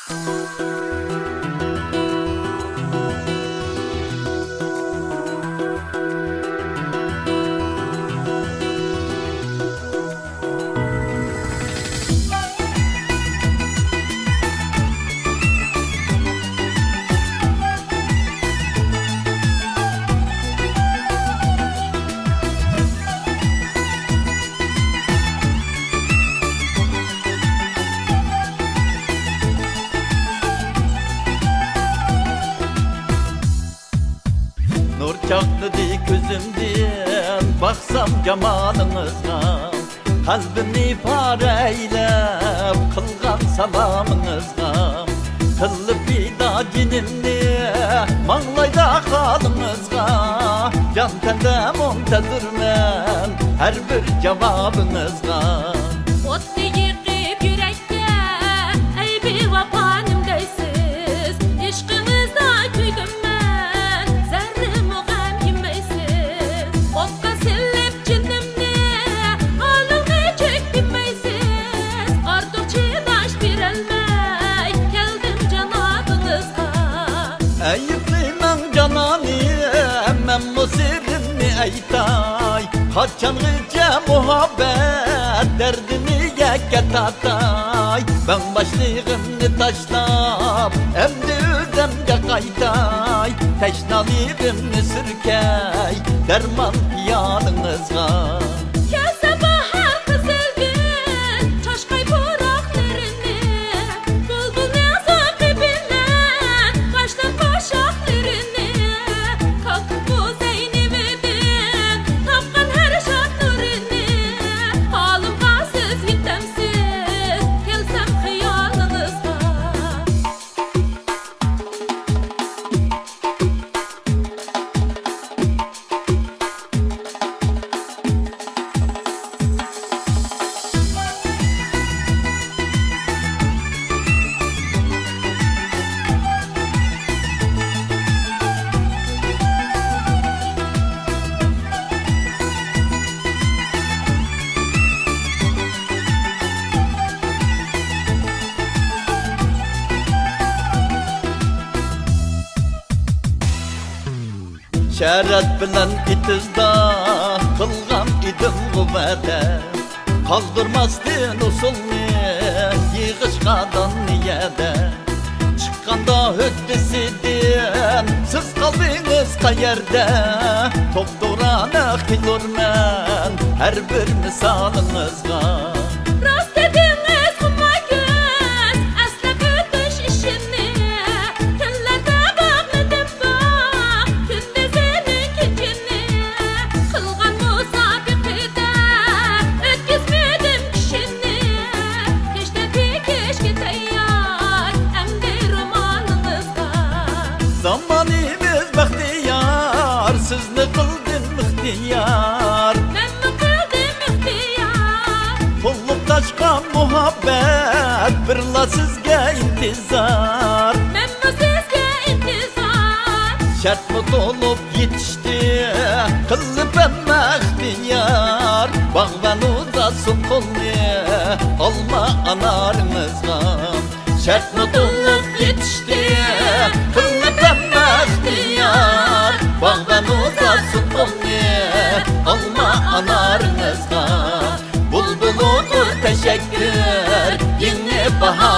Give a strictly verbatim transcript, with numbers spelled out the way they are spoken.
نۇر چاقنىدى كۆزۈمدىن، باقسام جامالىڭىزغا. قەلبىمنى پارە ئەيلەپ قىلغان سالامىڭىزغا. قىلىپ پىدا جېنىمنى ماڭلايدا خالىڭىزغا. جان تەندە مۇنتەزىرمەن ھەر بىر جاۋابىڭىزغا. ئوتنى يېقىپ يۈرەك ئەيبى ۋاپانىم دەيسىز، ئىشقىڭىزدا كۆيدۈم مەن، زەررىمۇ غەم يېمەيسىز. ئوتقا سېلىپ جېنىمنى، ھالىڭنى چەكتۈرمەيسىز، ئارتۇق چىداش بېرەلمەي كەلدىم جانابىڭىزغا. ئەيىبلىمەڭ جانانىم، مەنمۇ سىرىمنى ئېيتاي. قاچانغىچە مۇھەببەت دەردىنى يەككە تارتاي؟ مەن باشلىقىمنى تاشلاپ، ئەمدى ئۆزۈمگە قايتاي. تەشنالىقىمنى سۈركەي دەرمان پىيالىڭىزغا. كەلسە باھار قىزىل گۈل، چاچقاي پۇراقلىرىنى، بۇلبۇل نازۇكى بىلەن باشلاپ قوشاقلىرىنى. كاككۇك مۇزەينىۋىدىن تاپقان ھەر شاد نۇرىنى، ھالىمغا سىز يېتەمسىز، كەلسەم خىيالىڭىزغا. شەرەت بىلەن ئېتىزدا قىلغان ئىدىمغۇ ۋەدە، قالدۇرماستىن ئۇسۇلنى يىغىشقا دان نىيەدە. چىققاندا ھۆددىسىدىن سىز قالدىڭىز قەيەردە؟ توپتوغرا نەق كېلۇرمەن ھەر بىر مىسالىڭىزغا. راست دېدىڭىز خۇمار كۆز، ئەسلەپ ئۆتۈش ئىشىنى. كۈنلەردە باقمىدىم باق، كۈندۈزىنى كېچىنى. قىلغان مۇسابىقىدە ئۆتكۈزمىدىم كىشىنى. كەچتە تېگىشكە تەييار ئەمدى رومانىڭىزغا. زامانىمىز بەختىيار، سىزنى قىلدىم ئىختىيار. مەنمۇ قىلدىم ئىختىيار. تولۇپ تاشقان مۇھەببەت، بىرلا سىزگە ئىنتىزار. مەنمۇ سىزگە ئىنتىزار. شەرتمۇ تولۇپ يېتىشتى، قىلىپ ھەممە ئىختىيار. باغۋەن ئۇزاتسۇن قولنى، ئالما ئانارىڭىزغا. شەرتمۇ تولۇپ يېتىشتى، قىلىپ ھەممە ئىختىيار. باغۋەن ئۇزاتسۇن قولنى، ئالما ئانارىڭىزغا. بۇلبۇل ئوقۇر تەشەككۈر، يېڭى باھار